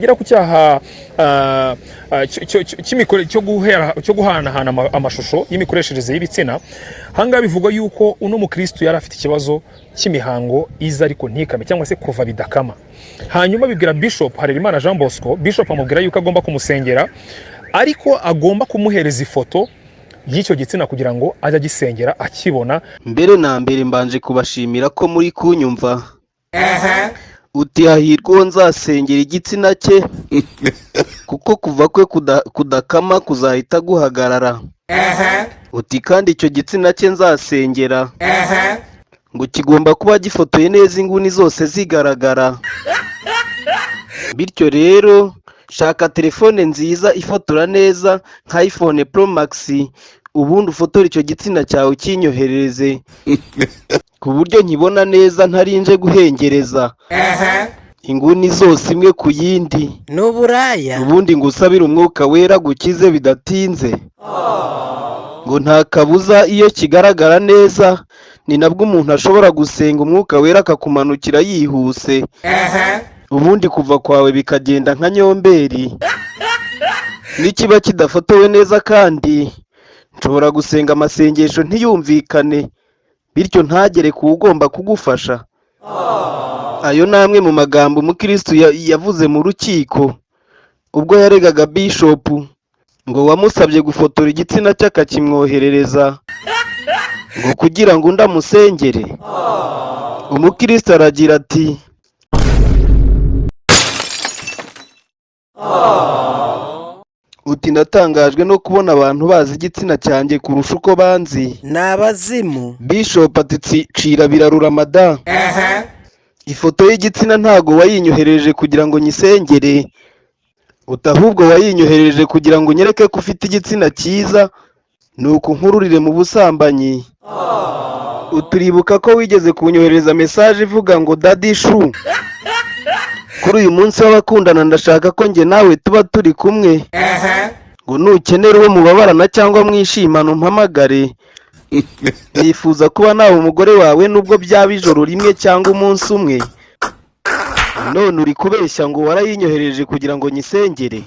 Gera ku cyaha cyo guhanahana amashusho y'imikoreshereze y'ibitsina. Ahangaha bivugwa yuko uno mukristo yari afite ikibazo cy'imihango iza ariko ntikame, cyangwa se kuva bidakama. Hanyuma bibwira Bishop Harerimana Jean Bosco. Bishop amubwira yuko agomba kumusengera, ariko agomba kumuhereza ifoto y'icyo gitsina kugira ngo ajye agisengera akibona. Mbere na mbere mbanje kubashimira ko muri kunyumva. Uti hahirwa uwo nzasengera igitsina cye, kuko kuva kwe kudakama kuzahita guhagarara. Uti kandi icyo gitsina cye nzasengera ngo kigomba kuba gifotoye neza, inguni zose zigaragara. Bityo rero shaka telefone nziza ifotora neza nka iPhone Pro Max, ubundi ufotore icyo gitsina cyawe ukinyoherereze ku buryo nkibona neza ntarinje guhengereza, inguni zose imwe ku yindi. Ni uburaya. Ubundi ngo usabire Umwuka Wera gukize bidatinze. Ngo nta kabuza iyo kigaragara neza ni nabwo umuntu ashobora gusenga, Umwuka Wera akakumanukira yihuse, ubundi kuva kwawe bikagenda nka nyomberi. Nikiba kidafotowe neza kandi nshobora gusenga amasengesho ntiyumvikane, bityo ntagere ku ugomba kugufasha. Ayo ni amwe mu magambo umukirisitu yavuze mu rukiko ubwo yaregaga bishopu ngo wamusabye gufotora igitsina cye akakimwoherereza ngo kugira ngo undi amusengere. Umukirisitu aragira ati: "Uti natangajwe no kubona abantu bazi igitsina cyanjye kurusha uko banzi." Ni abazimu. Bishop ati: "Cira birarura mada, ifoto y'igitsina ntago wayinyohereje kugira ngo nyisengere." Uti ahubwo wayinyohereje kugira ngo unyereke ko ufite igitsina cyiza, nuko unkururire mu busambanyi. Uturibuka ko wigeze kunyohereza message ivuga ngo: 'Daddy chou, kuri uyu munsi w'abakundana ndashaka ko njye nawe tuba turi kumwe, ngo nukenera uwo mubabarana cyangwa mwishimana umpamagare. Nifuza kuba nawe umugore wawe nubwo byaba ijoro rimwe cyangwa umunsi umwe.' None uri kubeshya ngo warayinyohereje kugira ngo nyisengere.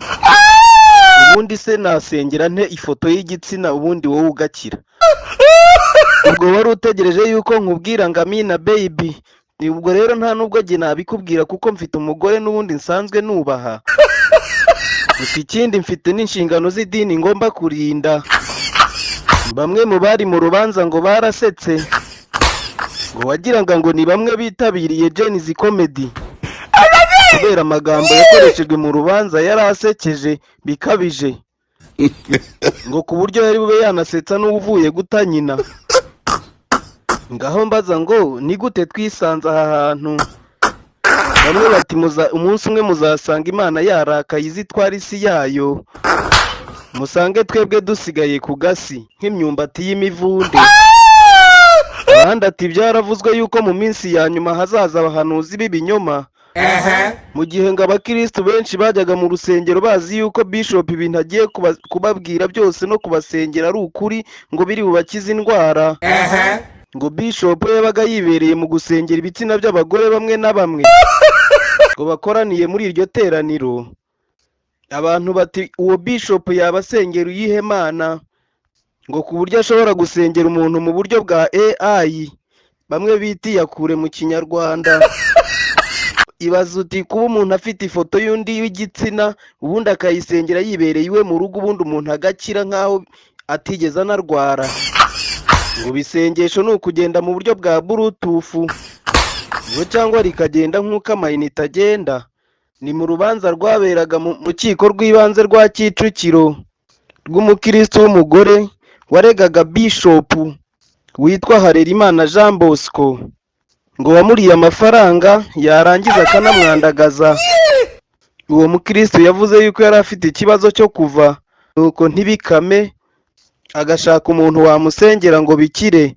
Ubundi se nasengera nte ifoto y'igitsina, ubundi wowe ugakira? Ubwo wari utegereje yuko nkubwira ngo amina baby. Ubwo rero nta nubwo njye nabikubwira kuko mfite umugore n'ubundi nsanzwe nubaha. Gusa ikindi mfite n'inshingano z'idini ngomba kurinda." Bamwe mu bari mu rubanza ngo barasetse, ngo wagiraga ngo ni bamwe bitabiriye Gen-Z Comedy, kubera amagambo yakoreshejwe mu rubanza yari asekeje bikabije, ngo ku buryo yari bube yanasetsa n'uvuye guta nyina. Ngaho mbaza ngo ni gute twisanze aha hantu? Bamwe bati: "Umunsi umwe muzasanga Imana yarakaye izitwara isi yayo, musange twebwe dusigaye ku gasi nk'imyumbati y'imivunde." Abandi ati: "Byaravuzwe yuko mu minsi ya nyuma hazaza abahanuzi b'ibinyoma." Mu gihe ngo abakirisitu benshi bajyaga mu rusengero bazi yuko bishop ibintu agiye kubabwira byose no kubasengera ari ukuri, ngo biri bubakize indwara, ngo bishop we yabaga yibereye mu gusengera ibitsina by'abagore bamwe na bamwe ngo bakoraniye muri iryo teraniro. Abantu bati: "Uwo bishop yaba asengera uyihe Mana ngo ku buryo ashobora gusengera umuntu mu buryo bwa AI, bamwe bita iyakure mu Kinyarwanda?" Ibaza uti kuba umuntu afite ifoto y'undi w'igitsina, ubundi akayisengera yibereye iwe mu rugo, ubundi umuntu agakira nk'aho atigeze anarwara. Ngo ibisengesho ni ukugenda mu buryo bwa Bluetooth, ngo cyangwa rikagenda nk'uko amayinite agenda. Ni mu rubanza rwaberaga mu rukiko rw'ibanze rwa Kicukiro rw'umukristo w'umugore waregaga bishopu witwa Harerimana Jean Bosco ngo wamuriye amafaranga yarangiza akanamwandagaza. Uwo mukristo yavuze yuko yari afite ikibazo cyo kuva nuko ntibikame, agashaka umuntu wamusengera ngo bikire,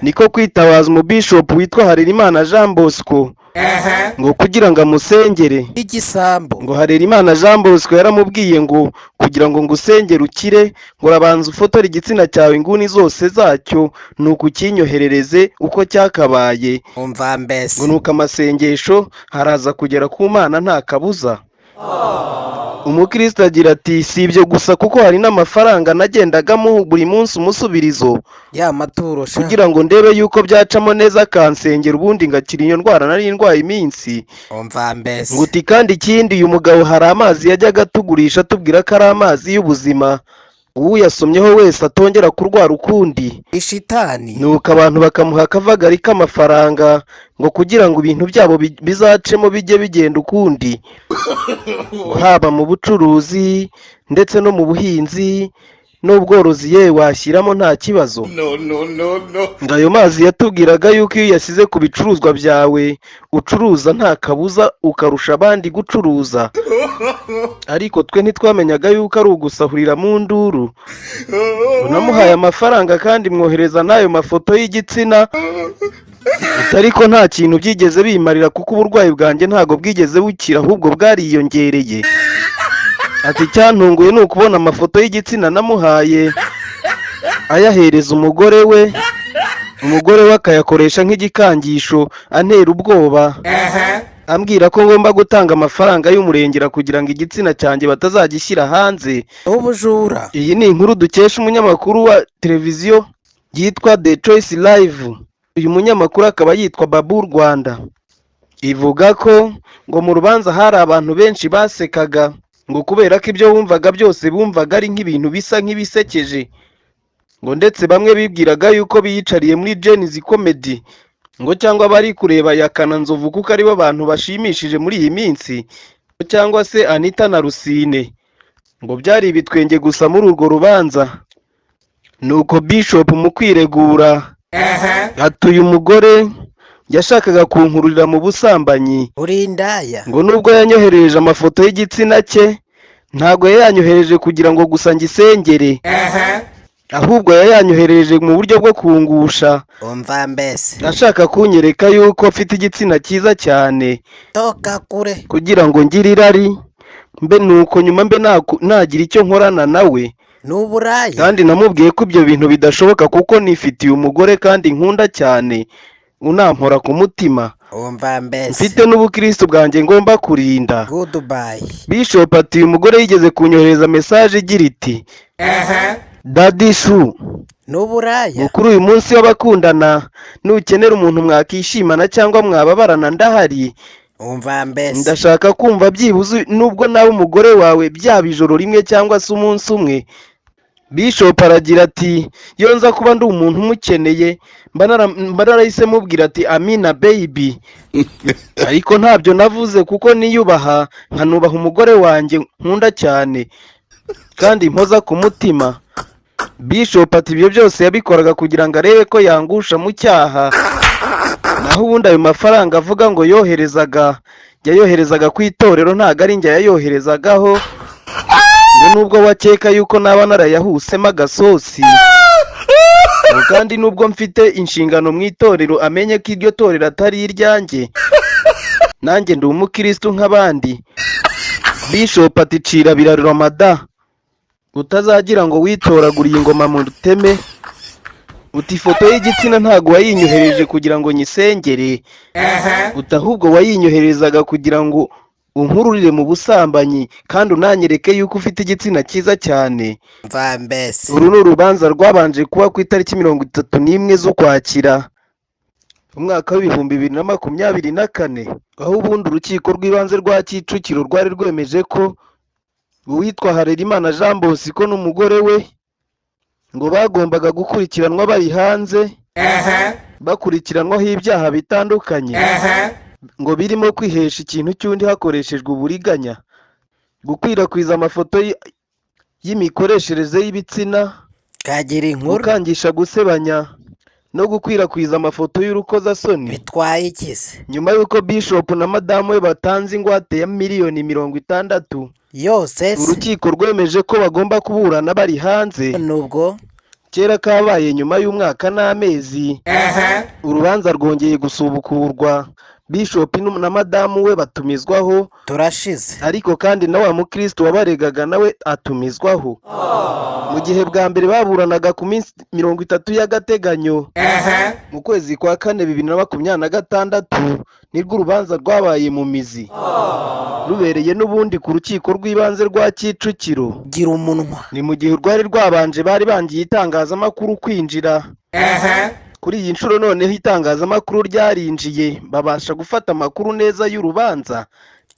niko kwitabaza umubishopu witwa Harerimana Jean Bosco ngo kugira ngo amusengere. Igisambo. Ngo Harerimana Jean Bosco yaramubwiye ngo kugira ngo ngusengere ukire, ngo urabanza ufotore igitsina cyawe inguni zose zacyo, nuko ukinyoherereze uko cyakabaye. Umva mbese. Ngo nuko amasengesho haraza kugera ku Mana nta kabuza. Umukristo agira ati: "Si ibyo gusa, kuko hari n'amafaranga nagendaga amuha buri munsi umusubirizo Ya maturo sha. kugira ngo ndebe yuko byacamo neza akansengera, ubundi ngakira iyo ndwara nari ndwaye iminsi." Umva mbese. Nguti kandi ikindi, uyu mugabo hari amazi yajyaga atugurisha atubwira ko ari amazi y'ubuzima, uwuyasomyeho wese atongera kurwara ukundi. Ishitani. Nuko abantu bakamuha akavagari k'amafaranga ngo kugira ngo ibintu byabo bizacemo, bijye bigenda ukundi, haba mu bucuruzi ndetse no mu buhinzi n'ubworozi, yewe washyiramo nta kibazo. No, no, no, no. Ngo ayo mazi yatubwiraga yuko iyo uyashyize ku bicuruzwa byawe ucuruza, nta kabuza ukarusha abandi gucuruza, ariko twe ntitwamenyaga yuko ari ugusahurira mu nduru. Unamuhaye amafaranga kandi mwohereza n'ayo mafoto y'igitsina, ariko nta kintu byigeze bimarira, kuko uburwayi bwanjye ntabwo bwigeze bukira, ahubwo bwariyongereye. Ati: "Icyantunguye ni ukubona amafoto y'igitsina namuhaye ayahereza umugore we, umugore we akayakoresha nk'igikangisho antera ubwoba, ambwira ko ngomba gutanga amafaranga y'umurengera kugira ngo igitsina cyanjye batazagishyira hanze." Ubujura. Iyi ni inkuru dukesha umunyamakuru wa televiziyo yitwa The Choice Live. Uyu munyamakuru akaba yitwa Babu Rwanda. Ivuga ko ngo mu rubanza hari abantu benshi basekaga, ngo kubera ko ibyo bumvaga byose bumvaga ari nk'ibintu bisa nk'ibisekeje, ngo ndetse bamwe bibwiraga yuko biyicariye muri Gen-Z Comedy, ngo cyangwa bari kureba Yakana Nzovu kuko aribo bantu bashimishije muri iyi minsi, cyangwa se Anita na Rusine. Ngo byari ibitwenge gusa muri urwo rubanza. Nuko Bishop mu kwiregura atuye umugore yashakaga kunkururira mu busambanyi. Uri indaya. Ngo nubwo yanyoherereje amafoto y'igitsina cye, ntabwo yayanyohereje kugira ngo gusa ngisengere, ahubwo yayanyoherereje mu buryo bwo kungusha, Umva mbese. ashaka kunyereka yuko mfite igitsina cyiza cyane, Toka kure. kugira ngo ngire irari mbe, nuko nyuma mbe nagira icyo nkorana nawe. Ni uburaya. Kandi namubwiye ko ibyo bintu bidashoboka, kuko nifitiye umugore kandi nkunda cyane, unampora ku mutima, Umva mbese. mfite n'ubukristo bwanjye ngomba kurinda. Goodbye. Bishop ati: "Uyu mugore yigeze kunyohereza message igira iti: 'Daddy shu, Ni uburaya. kuri uyu munsi w'abakundana, nukenera umuntu mwakishimana cyangwa mwababarana, ndahari. Umva mbese. Ndashaka kumva byibuze nubwo nawe umugore wawe, byaba ijoro rimwe cyangwa se umunsi umwe.'" Bishop aragira ati: "Iyo nza kuba ndi umuntu umukeneye, mba narahise mubwira ati: 'Amina baby', ariko ntabyo navuze kuko niyubaha, nkanubaha umugore wanjye nkunda cyane kandi mpoza ku mutima." Bishop ati: "Ibyo byose yabikoraga kugira ngo arebe ko yangusha mu cyaha. Naho ubundi ayo mafaranga avuga ngo yoherezaga, yayoherezaga ku itorero, ntabwo ari njye yayoherezagaho, ngo nubwo wakeka yuko naba narayahusemo agasosi. Ngo kandi nubwo mfite inshingano mu itorero, amenye ko iryo torero atari iryanjye, nanjye ndi umukristo nk'abandi." Bishop ati: "Cira birarurama da, utazagira ngo witoraguriye ingoma mu ruteme. Uti ifoto y'igitsina ntabwo wayinyohereje kugira ngo nyisengere, uti ahubwo wayinyoherezaga kugira ngo unkururire mu busambanyi kandi unanyereke yuko ufite igitsina cyiza cyane." Umva mbese. Uru ni urubanza rwabanje kuba ku itariki 31 z'Ukwakira umwaka w'2024, aho ubundi urukiko rw'ibanze rwa Kicukiro rwari rwemeje ko uwitwa Harerimana Jean Bosco n'umugore we ngo bagombaga gukurikiranwa bari hanze, bakurikiranwaho ibyaha bitandukanye, ngo birimo kwihesha ikintu cy'undi hakoreshejwe uburiganya, gukwirakwiza amafoto y'imikoreshereze y'ibitsina, Kagira inkuru. gukangisha gusebanya no gukwirakwiza amafoto y'urukozasoni. Bitwaye iki se? Nyuma y'uko Bishop na madamu we batanze ingwate ya miliyoni 60, Yose se? urukiko rwemeje ko bagomba kuburana bari hanze. Nubwo. Kera kabaye, nyuma y'umwaka n'amezi, urubanza rwongeye gusubukurwa. Bishop na madamu we batumizwaho. Turashize. Ariko kandi na wa mukristo wabaregaga nawe atumizwaho. Mu gihe bwa mbere baburanaga ku minsi 30 y'agateganyo mu kwezi kwa kane 2026, nibwo urubanza rwabaye mu mizi, rubereye n'ubundi ku rukiko rw'ibanze rwa Kicukiro. Gira umunwa. Ni mu gihe urwari rwabanje bari bangiye itangazamakuru kwinjira. Kuri iyi nshuro noneho itangazamakuru ryarinjiye, babasha gufata amakuru neza y'urubanza.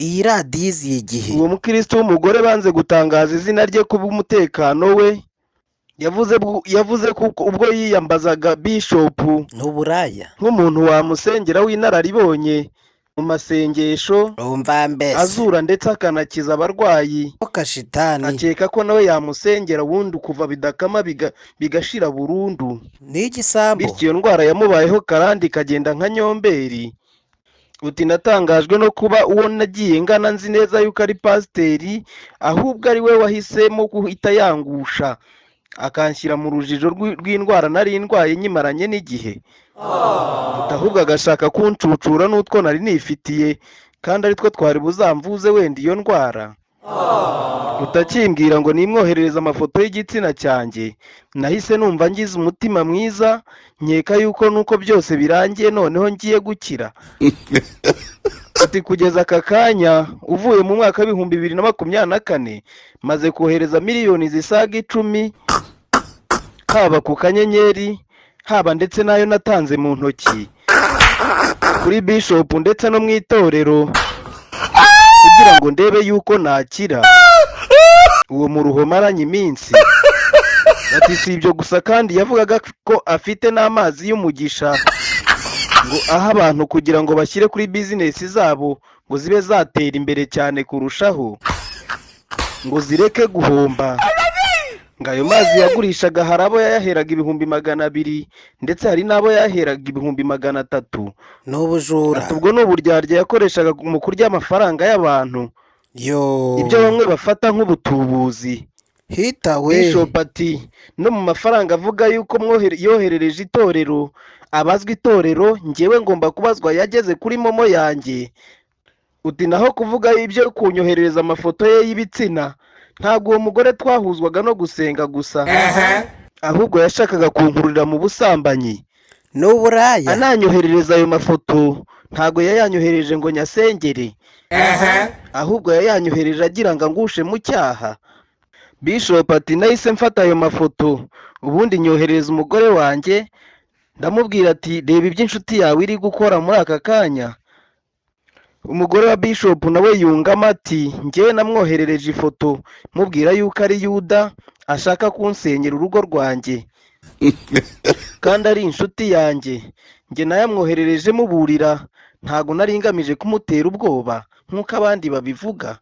Iyi radiyo iziye igihe. Uwo mukristo w'umugore banze gutangaza izina rye kubw'umutekano we, yavuze ko ubwo yiyambazaga Bishop N'uburaya. nk'umuntu wamusengera w'inararibonye mu masengesho, Umva mbese. azura ndetse akanakiza abarwayi, Kashitani. akeka ko nawe yamusengera ubundi kuva bidakama bigashira burundu. Ni igisambo. Bityo iyo ndwara yamubayeho karande ikagenda nka nyomberi. Uti natangajwe no kuba uwo nagiye ngana nzi neza yuko ari pasiteri, ahubwo ari we wahisemo guhita yangusha akanshyira mu rujijo rw'indwara nari ndwaye nyimaranye n'igihe. Uti ahubwo agashaka kuncucura n'utwo nari nifitiye kandi ari two twari buzamvuze wenda iyo ndwara. Utakimbwira ngo nimwoherereze amafoto y'igitsina cyanjye, nahise numva ngize umutima mwiza, nkeka yuko nuko byose birangiye noneho ngiye gukira. Ati kugeza aka kanya uvuye mu mwaka w'2024 maze kohereza miliyoni zisaga 10, haba ku kanyenyeri, haba ndetse n'ayo natanze mu ntoki kuri Bishop ndetse no mu itorero, kugira ngo ndebe yuko nakira uwo muruho maranye iminsi. Ati si ibyo gusa kandi, yavugaga ko afite n'amazi y'umugisha ngo aha abantu kugira ngo bashyire kuri bizinesi zabo ngo zibe zatera imbere cyane kurushaho, ngo zireke guhomba. Ngo ayo mazi yagurishaga hari abo yayaheraga 200,000, ndetse hari n'abo yayaheraga 300,000. Ni ubujura. Ati ubwo ni uburyarya yakoreshaga mu kurya amafaranga y'abantu, Yo. ibyo bamwe bafata nk'ubutubuzi. Hitawe. Bishop ati no mu mafaranga avuga yuko yoherereje itorero, abazwa itorero, njyewe ngomba kubazwa yageze kuri momo yanjye. Uti naho kuvuga ibyo kunyoherereza amafoto ye y'ibitsina, ntabwo uwo mugore twahuzwaga no gusenga gusa, ahubwo yashakaga kunkururira mu busambanyi. Ni uburaya. Ananyoherereza ayo mafoto ntabwo yayanyohereje ngo nyasengere, ahubwo yayanyohereje agira ngo angushe mu cyaha. Bishop ati nahise mfata ayo mafoto ubundi nyoherereza umugore wanjye, ndamubwira ati reba ibyo inshuti yawe iri gukora muri aka kanya. Umugore wa Bishop nawe yungamo ati njyewe namwoherereje ifoto mubwira yuko ari Yuda ashaka kunsenyera urugo rwanjye kandi ari inshuti yanjye. Njye nayamwoherereje muburira, ntago nari ngamije kumutera ubwoba nk'uko abandi babivuga.